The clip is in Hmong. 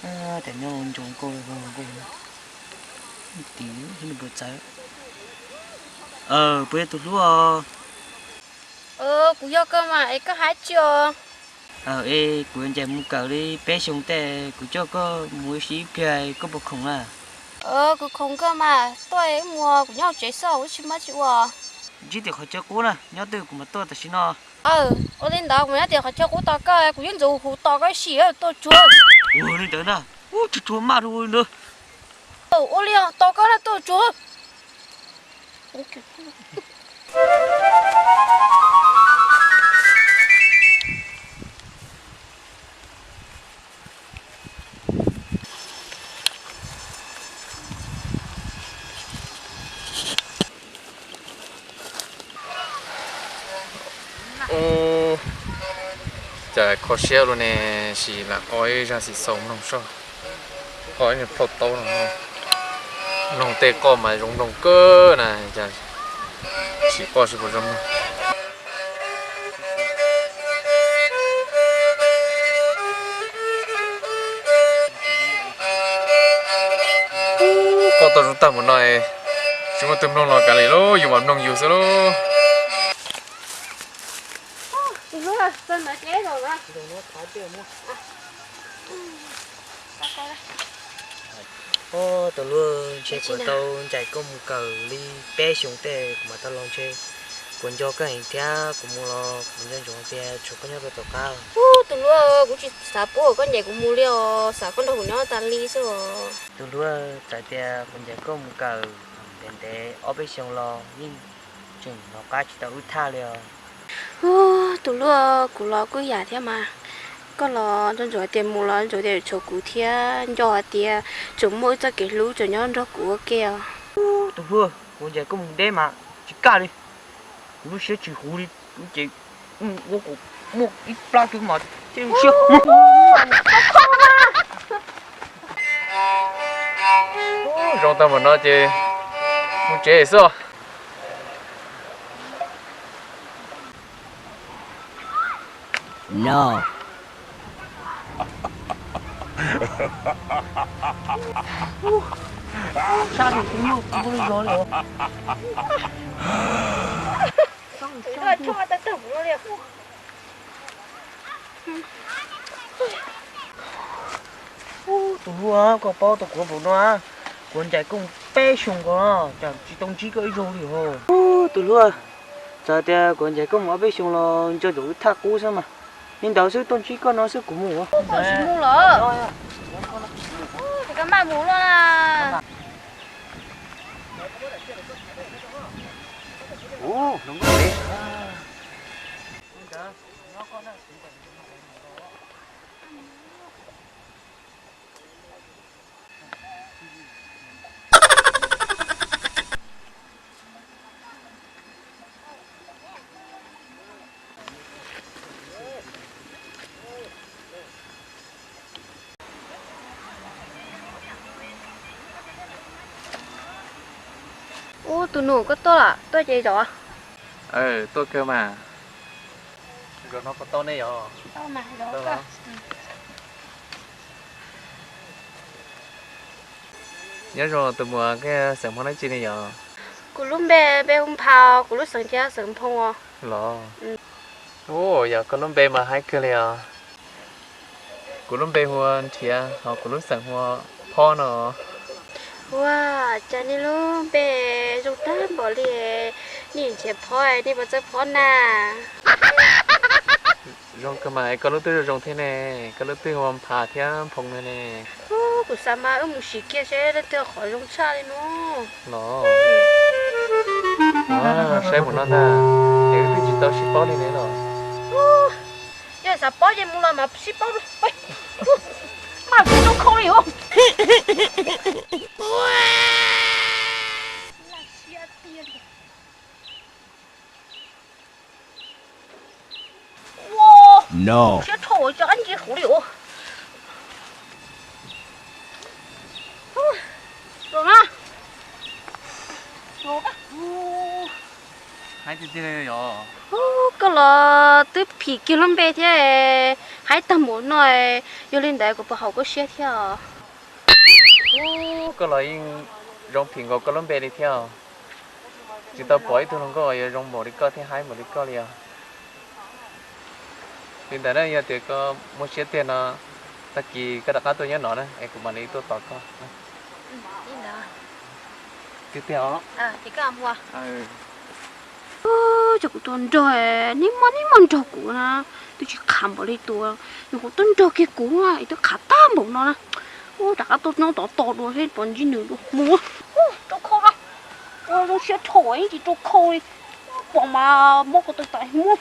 Tam nyob nco nkauj nkauj, tim nws puas txawv. Puas yog tus hlub os? Kuv yog koj mas es koj hais tsi os? Es kuv yuav ncaim mus kawm li peb xyoos tej, kuv coj koj mus ib sij ib pliag koj puas khoom na? Kuv khoom kawg mas, tuaj mus, kuv nyob hauv tsev xwb, kuv tsis muaj tsis ua. Ntsib tim qhov chaw qub na, nyob twg kuv mam tuaj tam sim no. Ua li ntawd kuv nyob tim qhov chaw qub tos koj, kuv yeej ntxuav huv tos koj ib sim tuaj tsuag. Ua li ntawd na, tsuag tsuag maj rau ua li ntawd. Ua li tos koj na, tuaj tsuag. Cas kho siab luaj ne, sim lam ua ib zaj xwm xaus mloog soj, ua ib niag plhaub taub no, mloog tej qoj mas zoo mloog kawg na, cas tsis paub seb puas zoo mloog. Qoj tau zoo tag npaum no, tsis muaj tus mloog los kav liam lauj, yus mam mloog yus xwb lauj. Tus hlub, ntshe kuv tau ncaim koj mus kawm li peb xyoos tej kuv mam tau los ntshe. Kuv nco koj heev thiab kuv mus los kuv nco ntsoov tias tshuav koj nyob rau tom qab. Tus hlub, kuv tsis xav pub koj ncaim kuv mus li os, xav koj nrog kuv nyob tas li xwb os. Tus hlub, txawm tias kuv ncaim koj mus kawm ntev ntev ob peb xyoos los yeej tseem hnov qab tsis tau wb thaj li os. Tus hlub, kuv los kuj yam thiab mas, koj los nco ntsoov tias mus los ntsoov tias tshuav kuv thiab nco hais tias tseem muaj wb txoj kev hlub tseem nyob nrog kuv ua ke os. Tus hlub, kuv ncaim koj mus deb mas tsis kaj li, kuv lub siab tsis huv li, ces ua kuv muaj ib plab twb mas thiaj lub siab. Zoo tag npaum no ces mus tsev xwb. Tus hlub, koj paub tau kuv npaum no, kuv ncaim koj peb xyoos ko cas tsis tau ntsib koj ib zaug li os. Tus hlub, txawm tias kuv ncaim koj mus ob peb xyoos los nco ntsoov wb thaj qub xwb mas, li ntawd xwb tuaj ntsib koj no xwb kuv mus. Koj tsis mus los? Ces koj maj mus luaj na. Ub, tus nus, koj tuaj los tuaj ces zov. Tuaj kawg mas. Nyob zoo tus muam, koj xeem Hmoob dab tsi ne yom? Kuv lub npe, npe hu Nphau, kuv lub xeem ces xeem Nphoo os. Los, yog koj lub npe mas haib kawg li os. Kuv lub npe hu ua Nrhiav, ho kuv lub xeem hu ua Phob no. Ua cas nej lub npe zoo tag npaum li, nej Nrhiav Phob, nej puas txawj phob na? Zoo kawg mas, koj lub twb zoo zoo thiab ne, koj lub twb hu ua Nphau thiab Nphoo no ne. Kuv xav mas wb mus sim kiag seb leej twg qhov zoo tshaj li no. Los, saib mus no ntag, es wb twb tsis tau sib paub li ne los. Yog xav paub ces mus los mas sib paub. Mas kuv zoo kho li os. Siab dhau cov qab ncig huv li os. Hais tiag tiag yom. Koj los twb phim kiag lub npe thiab, Qhaib tag npaum no, yog li ntawd kuv puas haum koj siab thiab? Koj los yeej zoo phim nkaus koj lub npe li thiab. Tsis tau pom ib tug hluas nkauj uas yuav zoo npaum li koj thiab haib npaum li koj li os. Li ntawd na, yog tias koj muaj siab tiag no, tag kis koj rov qab tuaj nyob no na es kuv mam li tuaj tos koj. Tiag tiag os. Cov kuv tus nraug, neb muab neb muab nraug kuv na, twb tsis qham npaum li tus, nws kuv twb nraug kiag kuv na es twb qham tag npaum no na. Ub, rov qab tuaj nyob tod tos dua seb puas ntsib nws dua mus. Ub, rau khau na, ua zoo siab dhau ib tsis rau khau li, pom mas mob ko taw tas muab.